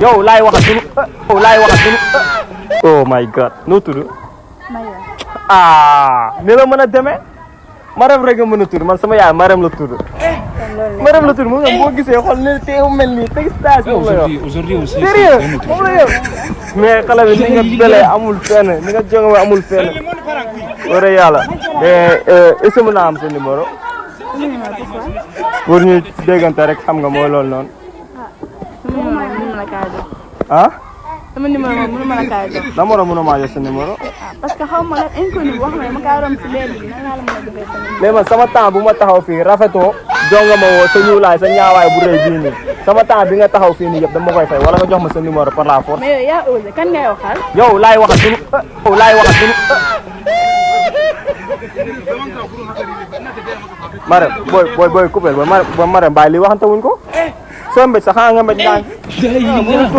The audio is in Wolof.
yow laay waxal sunu oh my god noo tudd ni la mën a demee Marème rek nga mën a tudd man sama yaay Marème la tudd Marème la tudd moom nga boo gisee xool ne teew mel nii teg stage moom la yor sérieux moom la yor mais xale bi ni nga belee amul fenn ni nga jonge amul fenn war a yàlla est-ce que mën naa am sa numéro pour ñu déggante rek xam nga mooy loolu noonu ah sama numéro moom mënuma la kaa jox. la mënuma maa jox sa numéro. parce que xaw ma la inconnu boo xam ne ma kaa romb si mbedd bi nan laa la mën a joxee sa numéro. mais man sama temps bu ma taxaw fii rafetoo jonga ma woo sa ñuulaay sa ñaawaay bu rëy bii nii sama temps bi nga taxaw fii nii yëpp dama koy fay wala nga jox ma sa numéro par la force. mais yow yaa osé kan ngay waxal. yow laay waxal sunu Marème booy coupé ba Marème bàyyi lii waxante wuñ ko soo mbéj sax xanaa nga mbéj ndànk